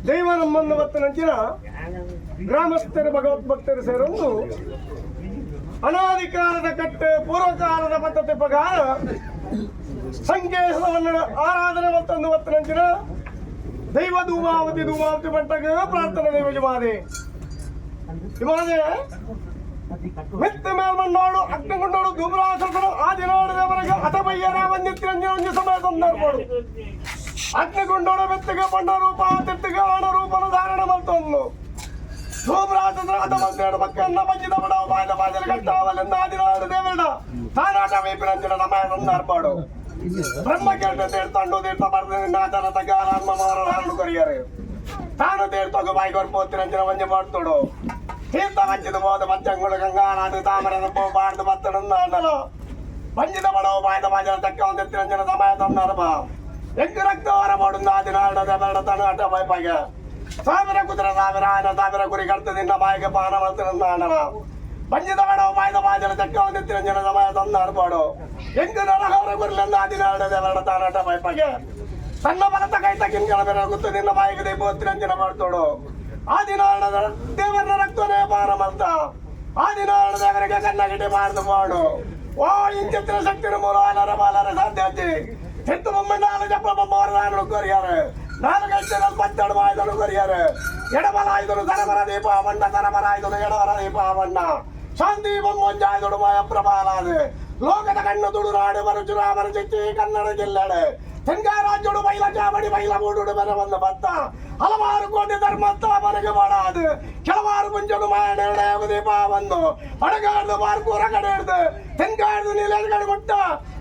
ದೈವ ನಮ್ಮನ್ನು ಬತ್ತನಂಚಿನ ಗ್ರಾಮಸ್ಥರು ಭಗವತ್ ಭಕ್ತರು ಸೇರೊಂದು ಅನಾದಿಕಾಲದ ಕಟ್ಟೆ ಪೂರ್ವಕಾಲದ ಪದ್ಧತಿ ಪ್ರಕಾರ ಸಂಕೇಶವನ್ನು ಆರಾಧನೆ ಮತ್ತೊಂದು ಬತ್ತನಂಚಿನ ದೈವ ಧೂಮಾವತಿ ಧೂಮಾವತಿ ಬಂಟಗ ಪ್ರಾರ್ಥನೆ ದೈವ ಜಮಾದೆ ಇವಾದೆ ಮೆತ್ತ ಮೇಲ್ಮಣ್ಣೋಡು ಅಗ್ನಿಗುಂಡೋಡು ಧೂಮರಾಸರು ಆದಿನಾಡು ದೇವರಿಗೆ ಅತಮಯ್ಯರ ವಂದಿತ್ತಿರಂಜನ ಒಂಜಿ ಸಮಯ ಸಂದರ್ಭೋಡು ಅಗ್ನಿಗುಂಡೋಡು ಮೆತ್ತಗೆ ಬಣ್ಣ ರೂಪ ತಿಟ್ಟಿಗೆ ಆಣ ರೂಪನು ಧಾರಣ ಮಲ್ತೊಂದು ಧೂಮರಾಸರು ಅತಮಲ್ತೇಡು ಮಕ್ಕನ್ನ ಬಜ್ಜಿದ ಬಡವ ಬಾಯ್ದ ಬಾಜಲ ಕಟ್ಟಾವಲೆಂದ ಆದಿನಾಡು ದೇವರಡ ತಾನಾಟ ವೀಪಿರಂಜನ ಸಮಯ ಸಂದರ್ಭೋಡು ಬ್ರಹ್ಮ ಕೇಳ್ತ ತೀರ್ಥಂಡು ತೀರ್ಥ ಬರೆದ ನಾಚನ ತಗಾರಾತ್ಮ ಮಾರಣ ಕೊರಿಯರು ತಾನು ತೀರ್ಥకు ಬಾಯಿ ಕೊರ್ಪೋತಿರಂಜನ వంజ ಮಾಡ್ತೋಡು ತೀರ್ಥ వంచిದ ಹೋದ ಮಚ್ಚಂಗುಳು ಗಂಗಾನಾಥ ತಾಮರದ ಬಾರ್ದು ಬತ್ತಡಂದಾಂಡಲು వంచిత ಬಡವ ಬಾಯ್ದ ಬಾಜಲ ತಕ್ಕ ಒಂದು ತಿರಂಜನ ಸಮಯ ತಂದರ್ಪ ಎಂಕು ರಕ್ತ ಹೊರ ಮಾಡುಂದ ಆದಿನಾಡ ದೇವರಡ ತಾನು ಅಟ ಬಾಯ್ಪಾಗ ಸಾವಿರ ಕುದುರೆ ಸಾವಿರ ಆನ ಸಾವಿರ ಕುರಿ ಕಡ್ತ ನಿನ್ನ ಬಾಯಿಗೆ ಪಾನ ಮಾಡ್ತಿರಂದಾಂಡಲ వంచిత ಬಡವ ಬಾಯ್ದ ಬಾಜಲ ತಕ್ಕ ಒಂದು ತಿರಂಜನ ಸಮಯ ತಂದರ್ಪಾಡು ಎಂಕು ನರಹರ ಗುರುಲಂದ ಆದಿನಾಡ ದೇವರಡ ತಾನು ಅಟ ಬಾಯ್ಪಾಗ ತನ್ನ ಬಲತ ಕೈ ತಗ್ಗಿನ ಬೆರ ಗೊತ್ತು ನಿನ್ನ ಬಾಯಿಗೆ ದೀಪ ತಿರಂಜನ ಮಾಡ್ತೋಡು ಆದಿನಾಡ ದೇವರ ರಕ್ತನೇ ಪಾನ ಮಲ್ತ ಆದಿನಾಡ ದೇವರಿಗೆ ಕನ್ನಗಿಡೆ ಮಾಡ್ದು ಮಾಡು ಓ ಇಂಚಿತ್ರ ಶಕ್ತಿನ ಮೂಲ ಆಲರ ಬಾಲರ ಸಾಧ್ಯತೆ ತಿತ್ತು ಬೊಮ್ಮಣ್ಣಾಲ ಜಪ್ಪ ಬೊಮ್ಮವರ ಕೊರಿಯಾರು ನಾಲ್ಕು ಪತ್ತೆರಡು ಆಯ್ದನು ಕೊರಿಯಾರು ಎಡಬಲ ಆಯ್ದನು ಸರಬರ ದೀಪ ಬಣ್ಣ ಸರಬರ ಆಯ್ದನು ಎಡಬರ ದೀಪ ಬಣ್ಣ ಶಾಂತಿ ಬೊಮ್ಮೊಂಜಾಯ್ದೊಡು ಮಾಯ ಪ್ರಬಾಲಾದ ಲೋಕದ ಕಣ್ಣು ತುಡು ನಾಡು ಬರುಚುರಾಮರ ಚಿತ್ತಿ ಕನ್ನಡ ಜಿಲ್ಲೆಡೆ ತೆಂಗಾರಾಜ್ಯಡು ಬೈಲ ಚಾವಡಿ ಬೈಲ ಮೂಡುಡು ಬೆರ ಬಂದ ಭತ್ತ ಹಲವಾರು ಕೋಟಿ ಧರ್ಮಸ್ಥಾಪನೆಗೆ ಮಾಡಾದು ಕೆಲವಾರು ಮುಂಚಲು ಮಾಯಣೆ ದೀಪ ಬಂದು ಬಡಗಾಡ್ದು ಬಾರ್ಕೂರ ಕಡೆ ಹಿಡ್ದು ತೆಂಗಾಡ್ದು ನೀಲೇಗಡೆ ಮುಟ್ಟ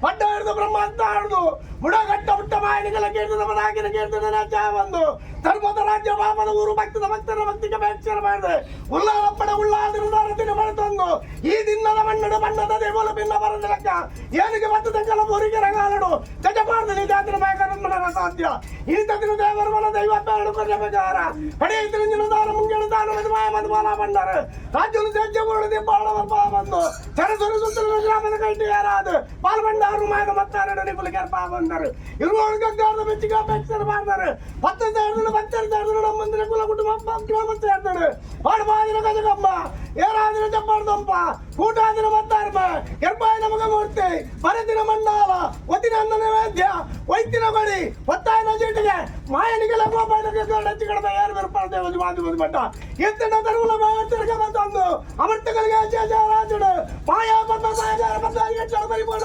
ಅಡ್ಡ ಹಿಡ್ದು ಬ್ರಹ್ಮಾಸ್ತ ಹಿಡ್ದು ಬುಡಗಟ್ಟ ಹುಟ್ಟ ಮಾಯನಿಗಳ ಕೇಳ್ತದ ಮದಾಗಿನ ಕೇಳ್ತದ ರಾಜ್ಯ ಬಂದು ಧರ್ಮದ ರಾಜ್ಯ ಪಾಪದ ಊರು ಭಕ್ತದ ಭಕ್ತರ ಭಕ್ತಿಗೆ ಬೇಕ್ಷರ ಮಾಡಿದೆ ಉಲ್ಲಾಲಪ್ಪಡ ಉಳ್ಳಾದಿರುದಾರ ಮಾಡ್ತಂದು ಈ ದಿನದ ಮಣ್ಣಡು ಬಣ್ಣದ ದೇವಲ ಭಿನ್ನ ಬರದ ಲೆಕ್ಕ ಏನಿಗೆ ಮತ್ತು ತಂಗಲ ಊರಿಗೆ ರಗಾಲಡು ಜಜಬಾರ್ದಲ್ಲಿ ಜಾತ್ರೆ ಮಾಯಕರ ಸಾಧ್ಯ ಇಂಥ ದಿನ ದೇವರ ಮನ ದೈವ ಬೇಡು ಕೊರಬೇಕಾರ ಕಡೆ ತಿರುಂಜಿನ ಮುಂಗೇಳು ದಾನ ಮದು ಮಾಯ ಮದು ಮಾಲ ಬಂಡಾರ ರಾಜ್ಯದ ಸಜ್ಜ ದೀಪಾಳವ ಬಂದು ಸರಸುರ ಸುತ್ತಲ ಗ್ರಾಮದ ಕೈಟಿ ಯಾರಾದು ಪಾಲ್ಬಂಡಾರು ಮಾಯದ ಮತ್ತಾರಡು ನಿಪುಲಿಗೆ ಪಾ ಬಂದರು ಇರುವವರು ಗಗ್ಗಾರದ ಬೆಚ್ಚಿಗೆ ಬೆಚ್ಚರು ಮಾಡ್ತಾರೆ ಪತ್ತು ಸೇರಿದಳು ಭಕ್ತರು ಸೇರಿದಳು ನಮ್ಮ ಮಂದಿರ ಕುಲ ಕುಟುಂಬ ಗ್ರಾಮ ಸೇರ್ತಾడు ಪಾಡುಬಾದಿನ ಗಜಗಂಬ ಏರಾದಿನ ಚಪ್ಪಾಡ್ದಂಪ ಕೂಟಾದಿನ ಮತ್ತಾರ್ಮ ಗರ್ಭಾಯನ ಮಗ ಮೂರ್ತಿ ಬರದಿನ ಮಂಡಾಲ ಒತ್ತಿನ ಅನ್ನ ನೈವೇದ್ಯ ವೈದ್ಯನ ಬಳಿ ಒತ್ತಾಯನ ಚೀಟಿಗೆ ಮಾಯನಿಗೆ ಲಘುಪಾಯನಕ್ಕೆ ಹೆಚ್ಚು ಕಡಿಮೆ ಯಾರು ಬೆರ್ಪಾಡ್ದೆ ಒಂದು ಮಾತು ಒಂದು ಮಟ್ಟ ಎತ್ತಿನ ತರುವುಲ ತಿರುಗ ಬಂತಂದು ಅಮರ್ತಗಳಿಗೆ ರಾಜುಡು ಮಾಯಾ ಪದ್ಮ ಮಾಯಗಾರ ಪದ್ಮ ಪರಿಪೂರ್ಣ.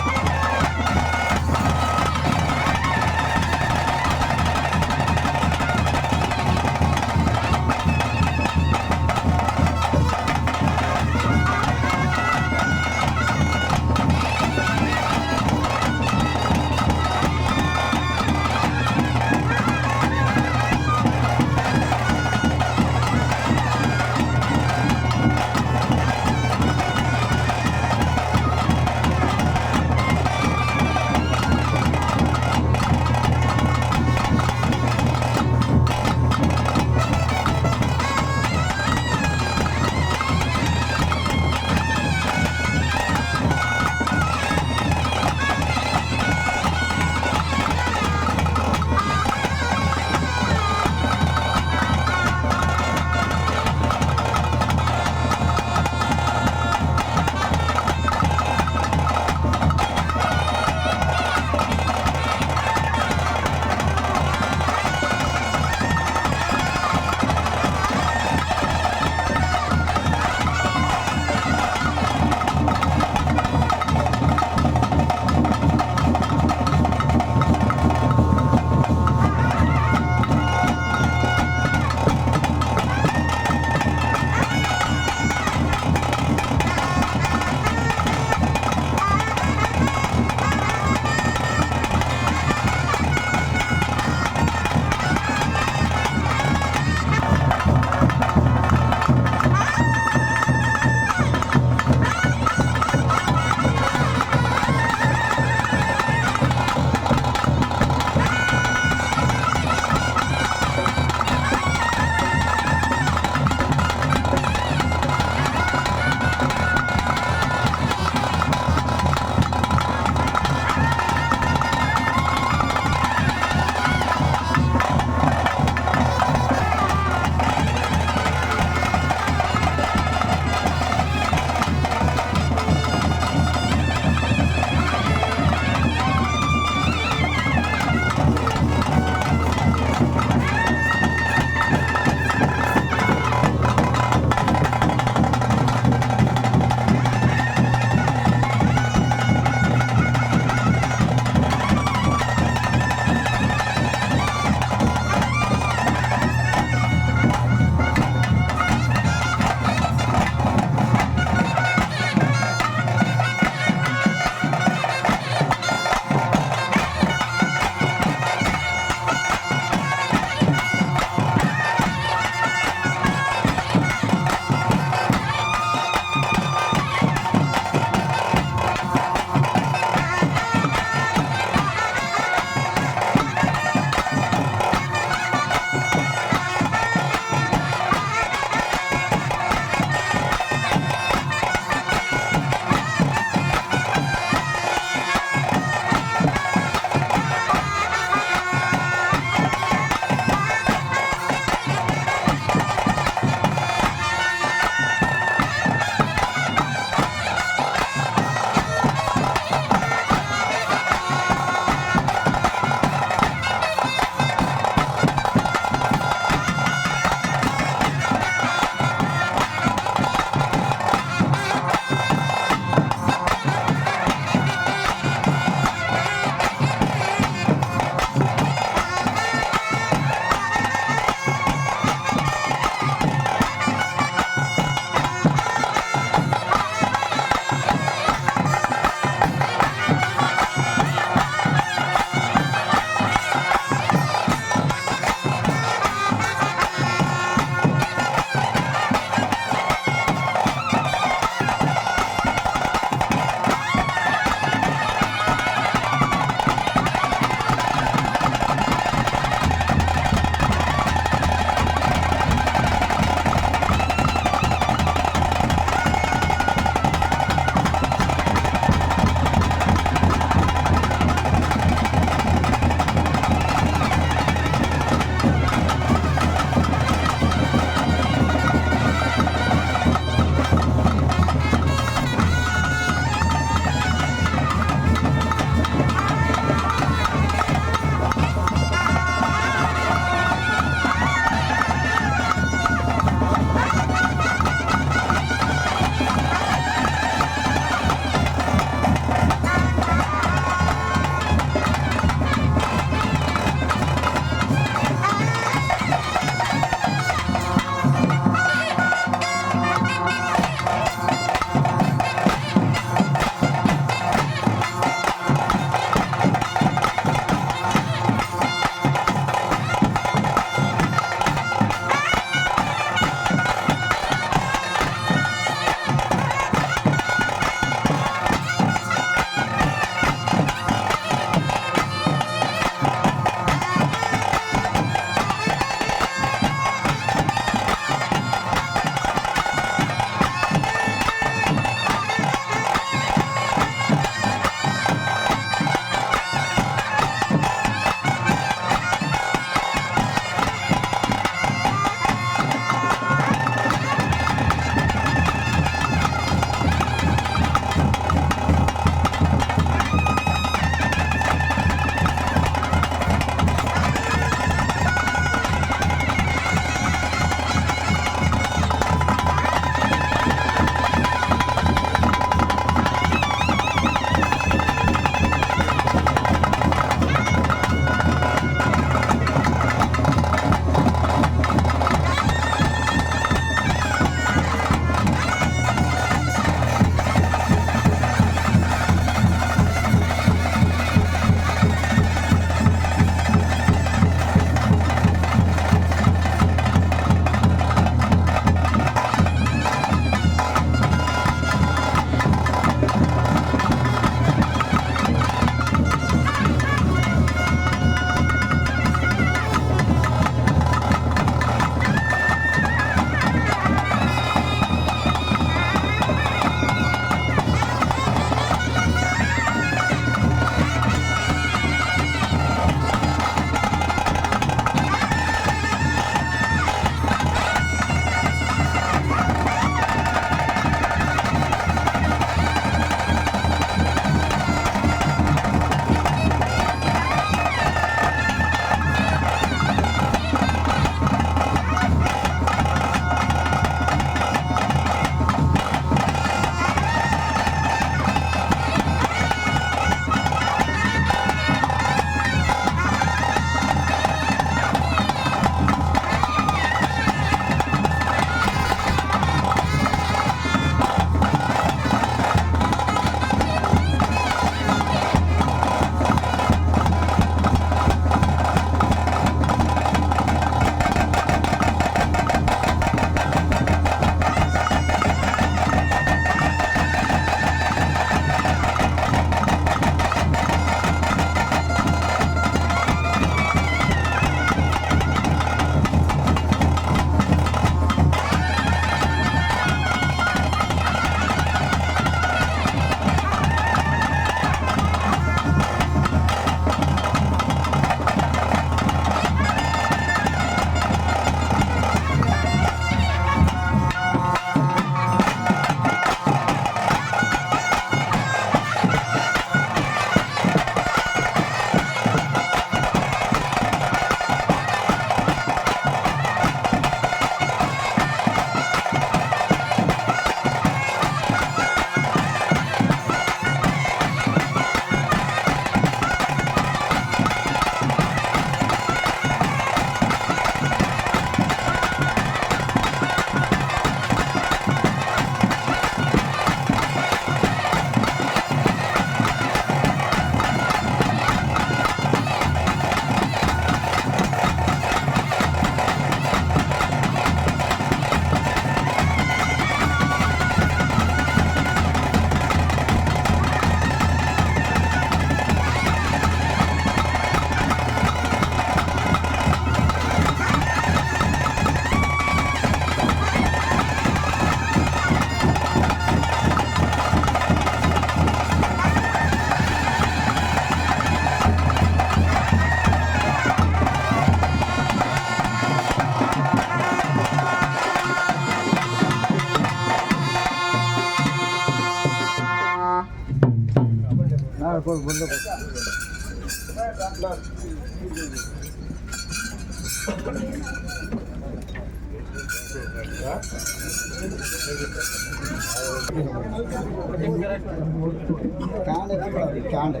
ಕಾಂಡೆ.